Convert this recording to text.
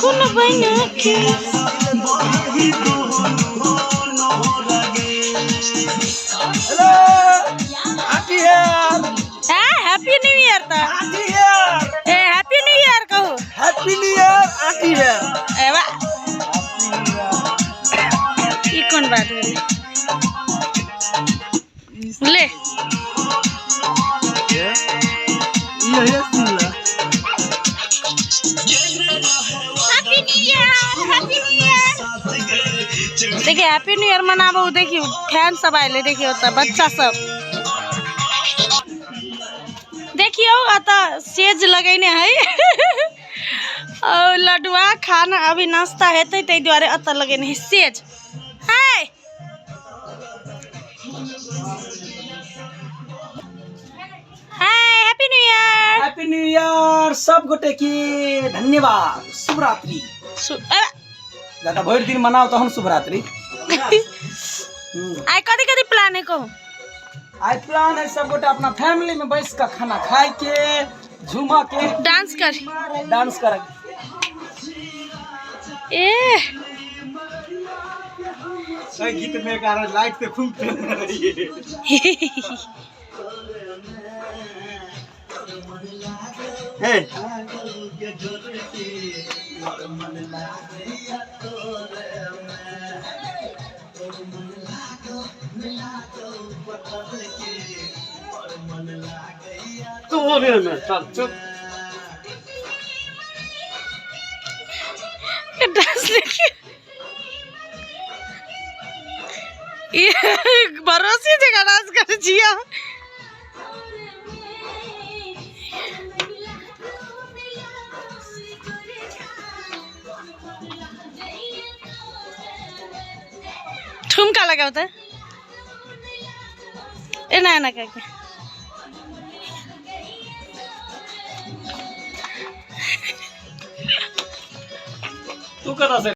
खून बन के। हाँ, हैप्पी न्यू ईयर त। ए, हैप्पी न्यू ईयर कहू। हैप्पी न्यू ईयर आंटी है। ए वाह, ई कोन बात भेलै? ले। ये सुन ले। Happy new year, happy new year. देखिए, हैप्पी न्यू ईयर मनाबो। देखियो, फैन सब आयल। देखियो तऽ बच्चा सब। देखियो, एतऽ सेज लगेने है और लडुआ खाना, अभी नाश्ता हेतै, ताहि दुआरे एतऽ लगेने है सेज है। हाय, happy new year. Happy new year सब गोटे के, धन्यवाद, शुभरात्रि। ज्यादा भरि दिन मनाओ तहन शुभरात्रि। आइ कथी कथी प्लान है, कहू? आइ प्लान है सब गोटे अपना फैमिली में बैस के खाना खाए के, झूमा के। डांस कर। डांस कर। ए। गीत में कारण लाइट पे खूब चल रही है। हे। तोरे में चल, चुप। डांस देखिए, ये भरोसे जगह डांस कर छियै। ठुमका लगाउ त, एना एना करके। तू कतऽ से?